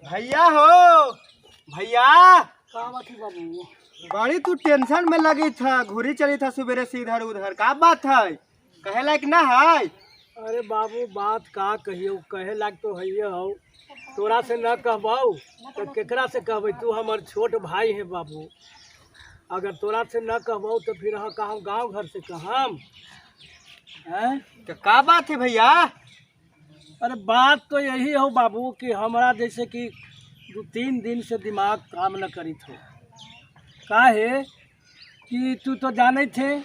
भैया हो, भैया। का बात है बाबू? बड़ी तू टेंशन में लगी था, घूरी चली था सवेरे से इधर उधर, का बात है? कहे लायक ना है? अरे बाबू, बात का कहियो, कहे लायक तो है हो। तोरा से न कहबौ तो केकरा से कहबै? तू हमर छोट भाई है बाबू। अगर तोरा से न कहबौ तो फिर हम कहम गांव घर से कहम हैं? तो का बात है भैया? अरे बात तो यही हो बाबू कि हमरा जैसे कि 2-3 दिन से दिमाग काम न करी थो। काहे कि तू तो जाने थे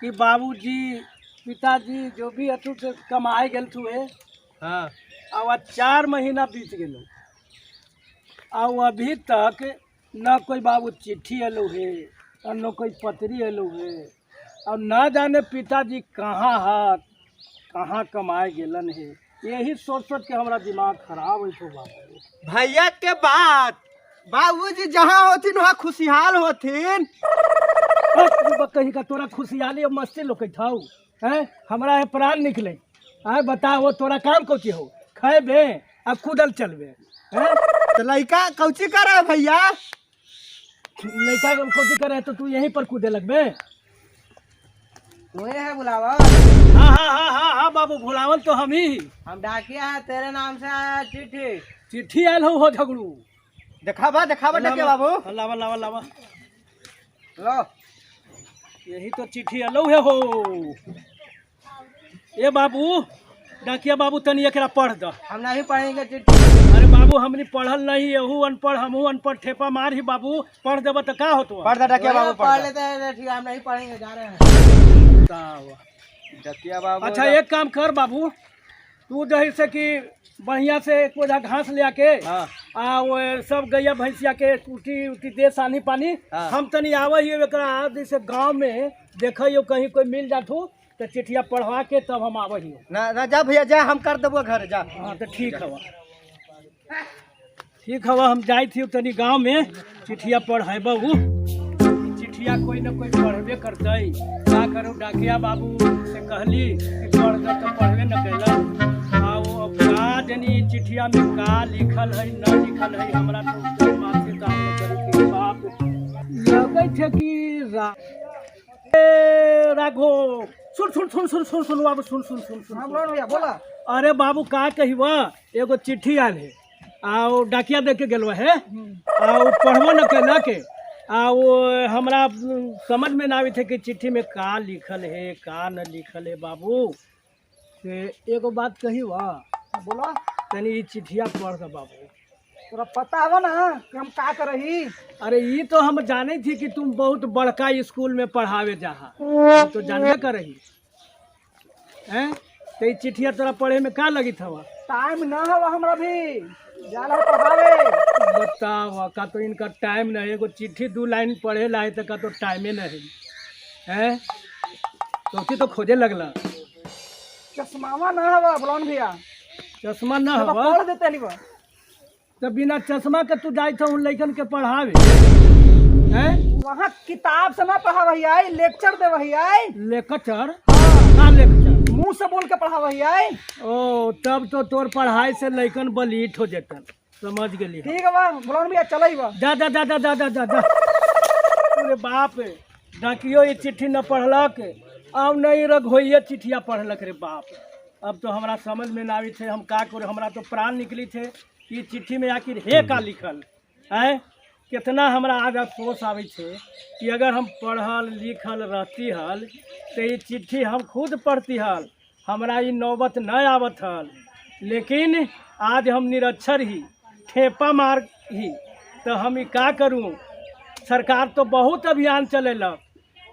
कि बाबूजी पिताजी जो भी अथु से कमाए गेल थू है। हाँ। अब 4 महीना बीत गेलो और अभी तक न कोई बाबू चिट्ठी एलो है और न कोई पत्री एलो है और न जाने पिताजी कहाँ हाथ कहाँ कमाए गेलन है। यही सोच सोच के हमारा दिमाग खराब हो बाबू। भैया के बात, बाबूजी जहाँ होथिन वहाँ खुशहाल होथिन। कहीं का तोरा खुशहाली और मस्ती लोकैत हौ हैं? हमरा है प्राण निकले आए बताओ तोरा काम कौची हो? खेबे आ कूदल चलबे हैं? तो लड़का कौची कर रहा है भैया? लड़का कौची कर रहा है तो तू यहीं पर कूदे लगबे? वही है बुलावा। हाँ हाँ हाँ हाँ हाँ बाबू, बुलावल तो हम ही। हम डाकिया है, तेरे नाम से आया चिट्ठी। चिट्ठी आयल हो झगड़ू। देखाबा देखाबा डाकिया बाबू। लावा लावा लावा। लो। यही तो चिट्ठी अलौ है हो। ए बाबू, डाकिया बाबू तनी एकरा पढ़ द। हम नहीं पढ़ेंगे चिट्ठी। अरे बाबू हमनी पढ़ल नहीं, एहू अनपढ़ हमहू अनपढ़, ठेपा मार ही बाबू, पढ़ देब तो का होतो? पढ़ द डाकिया बाबू, पढ़ पढ़ लेते हैं, ठीक है, हम नहीं पढ़ेंगे, जा रहे हैं। डाकिया बाबू। अच्छा एक काम कर बाबू, तू जही से कि बढ़िया से एक बोझा घास ले आके हाँ। आ वो सब गैया भैंसिया के कुटी उटी दे सानी पानी। हाँ। हम तनी आवे ही एकरा जैसे गांव में देखियो कहीं कोई मिल जाथू तो चिट्ठिया पढ़वा के तब हम आवे ही। ना ना जा भैया जा, हम कर देबो घर जा। हाँ तो ठीक हवा, ठीक हवा, हम जाए थी तनी गांव में चिट्ठिया पढ़ेबू। चिट्ठिया कोई न कोई पढ़बे करतै। का करू डाकिया बाबू से कहली कि पढ़ दे तो पढ़बे न कैलक। आ वो अब का जानी चिट्ठिया में का लिखल है न लिखल है, हमरा तो माथे काम न करी कि बाप लगै छै कि ए राघो सुन सुन सुन सुन सुन सुन बाबू सुन सुन सुन सुन। हाँ बोलो भैया बोला। अरे बाबू का कहिबा, एगो चिट्ठी आयल है आ वो डाकिया दे के गेलो है आ वो पढ़बो न कैलक आ वो हमरा समझ में ना आबे थे कि चिट्ठी में का लिखल है का न लिखल है। बाबू से एगो बात कही वा। बोला। तनी ई चिट्ठिया पढ़ दे बाबू। तोरा पता हवा ना कि हम का करही? अरे ये तो हम जाने थी कि तुम बहुत बड़का स्कूल में पढ़ावे जहा, हम तो जानबे करही हैं। तो ई चिट्ठिया तोरा पढ़े में का लगी थवा? टाइम ना हवा हमरा भी जाला पढ़ावे। बतावा का तो इनका टाइम नहीं, एगो चिट्ठी 2 लाइन पढ़े ला है तो का तो टाइमे नहीं है। तो तो खोजे लगला। चश्मावा ना हवा बोलन भैया। चश्मा ना तो हवा पढ़ देते नहीं बा। तो बिना चश्मा के तू जाए था उन लइकन के पढ़ावे हैं? वहाँ किताब से ना पढ़ावे आई, लेक्चर देवे आई। लेक्चर? का लेक्चर? मुंह से बोल के पढ़ावे आई। ओ तब तो तोर पढ़ाई से लइकन बलीठ हो जेतन, समझ गेली। ठीक है बा बोलन भैया, चलई बा। जा जा जा जा जा जा जा जा। अरे बाप डाकियो ये चिट्ठी न पढ़लक आब नहीं रघोइये चिट्ठिया पढ़लक रे बाप। अब तो हमरा समझ में ना आवी थे हम का करू, हमरा तो प्राण निकली थे कि चिट्ठी में आखिर हे का लिखल है। कितना हमरा आज अफसोस आबै छै कि अगर हम पढ़ल लिखल रहती हल तो ये चिट्ठी हम खुद पढ़ती हल, हमरा ई नौबत न आवत हल। लेकिन आज हम निरक्षर ही ठेपा मार ही तो हम ई का करूँ। सरकार तो बहुत अभियान चलेलक,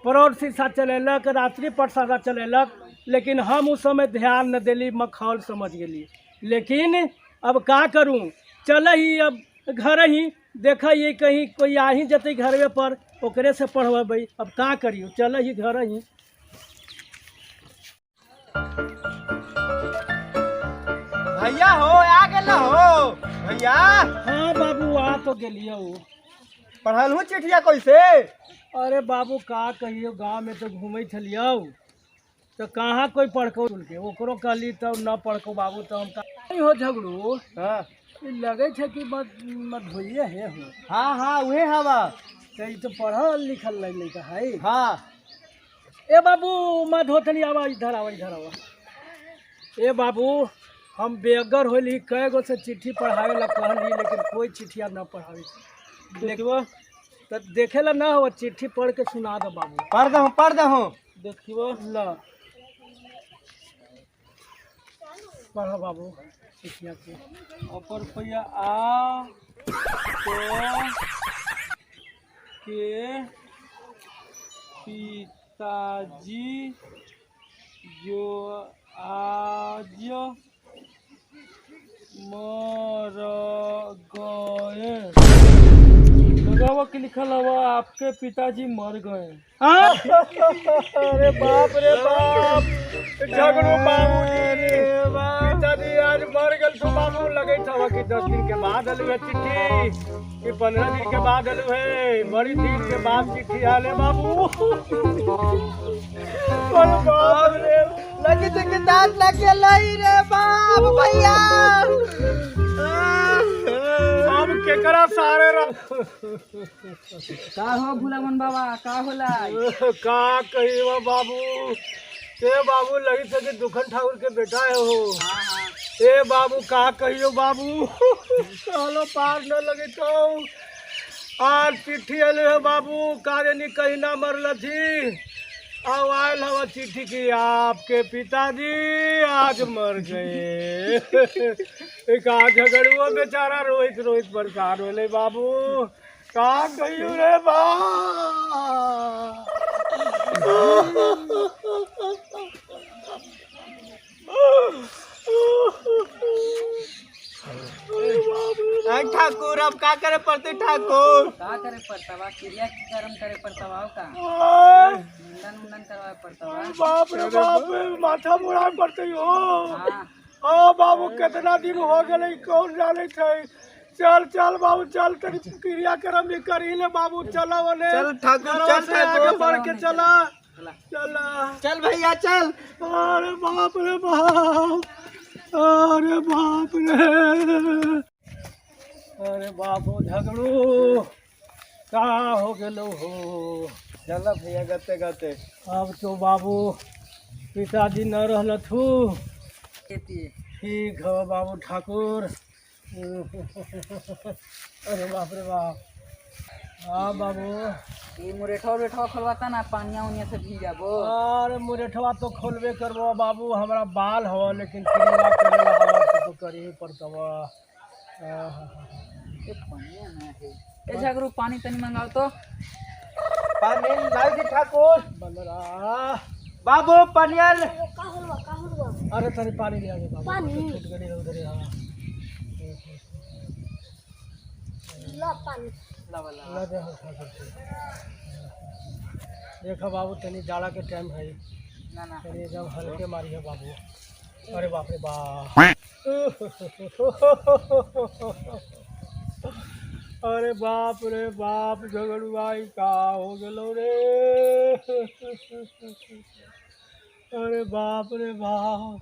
प्रौढ़ शिक्षा चलेलक, रात्रि पाठशाला चलेलक, लेकिन हम उस समय ध्यान न देली, मखौल समझ गेली। लेकिन अब का करूँ, चल ही अब घर ही देख ही कहीं कोई आ ही जतै घरवे पर ओकरे से पढ़वेबै, अब का करियो, चल ही घर ही। भैया हो आ गेल हो भैया? हाँ बाबू आ तो गेलियो। पढ़ल हूँ चिट्ठिया कैसे? अरे बाबू का कहियो, गाँव में तो घूमै छलियौ तो कहाँ कोई पढ़को सुन के, ओकरो कहली तब न पढ़को बाबू। तो हम का हो झगड़ू। हाँ। लगे छै कि मधोइये है हो। हाँ हाँ उहे हवा। तो ई तो पढ़ल लिखल लड़का है। हाँ। ए बाबू मधो तनी आवा, इधर आवा, इधर आवा। ए बाबू हम बेगर होली, कई गो से चिट्ठी पढ़ावे ला कहली, लेकिन कोई चिट्ठिया न पढ़ावे। देखियो तो देखे ला ना हो, चिट्ठी पढ़ के सुना दो बाबू। पढ़ दहूँ, पढ़ दहूँ। देखियो ल पढ़ो बाबू चिट्ठिया के। अपर रुपया आ तो के पिताजी जो आज मर गए। लगावा के लिखल हवा आपके पिताजी मर गए। अरे बाप रे बाप, झगड़ू बाबूजी पिताजी आज मर गए तो बाबू लगे था कि 10 दिन के बाद अलू है चिट्ठी, कि 15 दिन के बाद अलू है, बड़ी दिन के बाद चिट्ठी आले बाबू। अरे बाप रे, लगी तो के दांत लगे लई रे बाप भैया। अब केकरा सारे रह का हो भुलावन बाबा, का होला? का कही वो बाबू, ए बाबू लगी सके दुखन ठाकुर के बेटा है हो। ए बाबू का कहियो बाबू, चलो पार न लगे तो आज चिट्ठी आले है बाबू, कार्य नहीं कहीं ना मरल थी। अब आयल हवा चिट्ठी की आपके पिताजी आज मर गए। एक आज झगड़ुआ बेचारा रोहित रोहित परेशान होले बाबू, का कहियो रे बा। ठाकुर अब का करे पड़ते ठाकुर? का करे पड़ता बा? क्रिया कर्म करे पड़ता बा का? मुंडन मुंडन करवाए पड़ता बा? बाप रे बाप, माथा मुड़ा पड़ते हो। ओ बाबू कितना दिन हो गए कौन जाने थे। चल चल बाबू चल, तेरी क्रिया कर्म भी करी ले बाबू, चला वने। चल ठाकुर चल, आगे बढ़ के चला चला चल भैया चल। अरे बाप रे बाप, अरे बाप रे, अरे बाबू झगड़ू का हो गलो हो। चल भैया गते गते। अब तो बाबू पिताजी न रहलथु। ठीक हो बाबू ठाकुर। अरे बाप रे बाप। हाँ बाबू ये मुरेठवा उरेठवा खोलवाता ना, पानिया उनिया से भीजाबो। अरे मुरेठवा तो खोलबे करबो बाबू, हमरा बाल हवा लेकिन क्रिया करेला हवा तो करी ही पड़तवा। ये पानिया ना है। ए झगड़ू पानी तनी मंगाओ तो। पानी लाओ जी ठाकुर। बंदरा बाबू पानिया। अरे तनी पानी ले आगे बाबू, पानी छूट गई उधर। हां ला पानी ला दे हो ठाकुर। देखो बाबू तनी जाड़ा के टाइम है ना ना, तनी एकदम हल्के मारी है बाबू। अरे बाप रे बाप, अरे बाप रे बाप, झगड़ू भाई का हो गलो रे। अरे बाप रे बाप।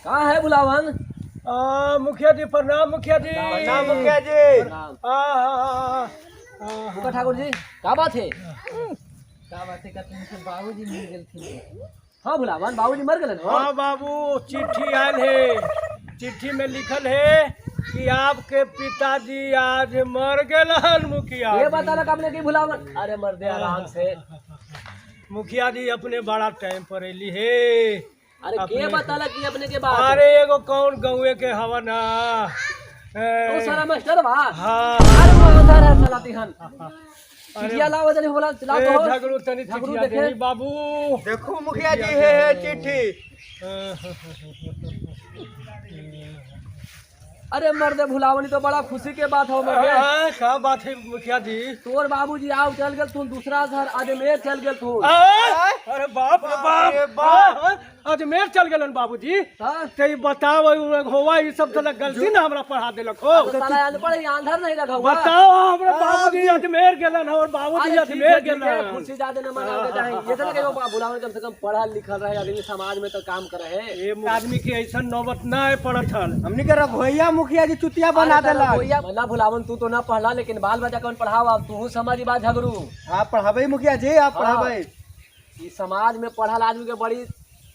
कहाँ है बुलावन? मुखिया जी प्रणाम। मुखिया जी प्रणाम। मुखिया जी प्रणाम। ठाकुर जी का बात है? का बात है? का बाबूजी मर गेलथिन। हाँ बुलावन बाबूजी मर गए। हाँ बाबू चिट्ठी आयल है, चिट्ठी में लिखल है कि आपके पिताजी आज मर गए। मुखिया ये बता रहा आपने की भुलावन? अरे मर दे आराम से। मुखिया जी अपने बड़ा टाइम पर अली है। अरे के बताला कि अपने के बात? अरे एगो कौन गाँव के हवा ना ओ सारा मास्टर बा। हाँ अरे वो अंधार है साला तिहन। चिट्ठिया लाओ जनी होला लाओ तो झगड़ू तनी चिट्ठिया दे बाबू। देखो मुखिया जी है चिट्ठी। अरे मर्द भुलावनी तो बड़ा खुशी के बात हो मर्दे। क्या बात है मुखिया जी? तोर बाबूजी आओ चल गए तू दूसरा शहर अजमेर चल गए तू। अरे बाप रे बाप, अजमेर चल गए बाबूजी। ते बताओ होवा ये सब तो गलती ना हमरा पढ़ा देलक हो। साला अनपढ़ आंधर नहीं रखा हुआ। बताओ हमरा बाबूजी अजमेर गेलन और बाबूजी अरे ठीक अजमेर है, ठीक है, गेलन। खुशी ज्यादा न मनावे के चाही। ये तो लगे बुलावन कम से कम पढ़ल लिखल रहे आदमी, समाज में तो काम करे है। ए आदमी के ऐसा नौबत ना आए पड़त हल। हमनी के रघोइया मुखिया जी चुतिया बना देला। ना भुलावन, तू तो ना पढ़ला लेकिन बाल बच्चा कौन पढ़ावा, तू समझ बात झगड़ू। आप पढ़ाबे मुखिया जी, आप पढ़ाबे। ई समाज में पढ़ल आदमी के बड़ी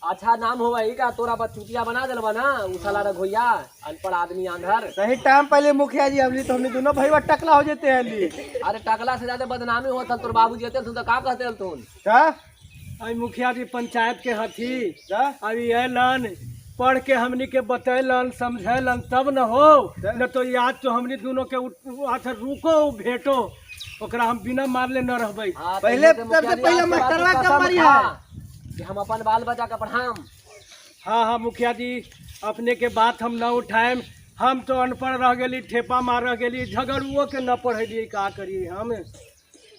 अच्छा नाम होवे ई का तोरा पर चुतिया बना देलबा ना उ साला रघोइया अनपढ़ आदमी आंधर। सही टाइम पहले मुखिया जी, हमनी तो हमनी दोनों भाई टकला हो जेते हैं ली। अरे टकला से ज्यादा बदनामी होत हल, तोर बाबूजी अते तो का कहते हल तुन? का आई मुखिया जी पंचायत के हथी का अभी अलन पढ़ के हमनी के बतैलन समझैलन तब न हो, न तो याद तो हमनी दोनों के अच्छा रुको भेटो, ओकरा हम बिना मारले न रहबै। हाँ, तो पहले ये तो मुखिया सबसे जी पहले आज के बाद मास्टरवा तू के कसम मारी खा है। कि हम अपन बाल बच्चा के पढ़ाम। हाँ हाँ मुखिया जी, अपने के बात हम न उठाएम। हम तो अनपढ़ रह गेली, ठेपा मार रह गेली, झगड़ुओ के न पढ़ेलिए, का करिए हम।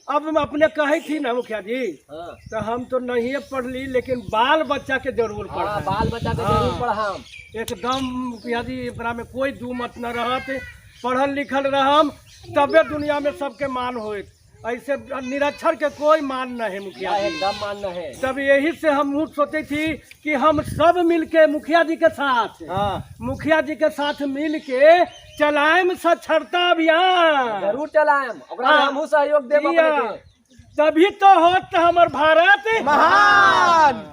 अब हम अपने कहै थी ना मुखिया जी, हाँ तो हम तो नहीं पढ़ली लेकिन बाल बच्चा के जरूर हाँ, पढ़ाएम। बाल बच्चा के जरूर पढ़ाम एकदम मुखिया जी, एकरा में कोई दू मत न रहत। पढ़ल लिखल रहम तबे दुनिया में सबके मान होत, ऐसे निरक्षर के कोई मान न है मुखिया जी। एकदम मान है। तब यही से हम सोचे थी कि हम सब मिलके मुखिया जी के साथ, हाँ मुखिया जी के साथ मिल के चलाएम साक्षरता अभियान। जरूर चलाएम, ओकरा में हाँ। हमहू सहयोग देब अपने के। तभी तो होत हमर भारत महान।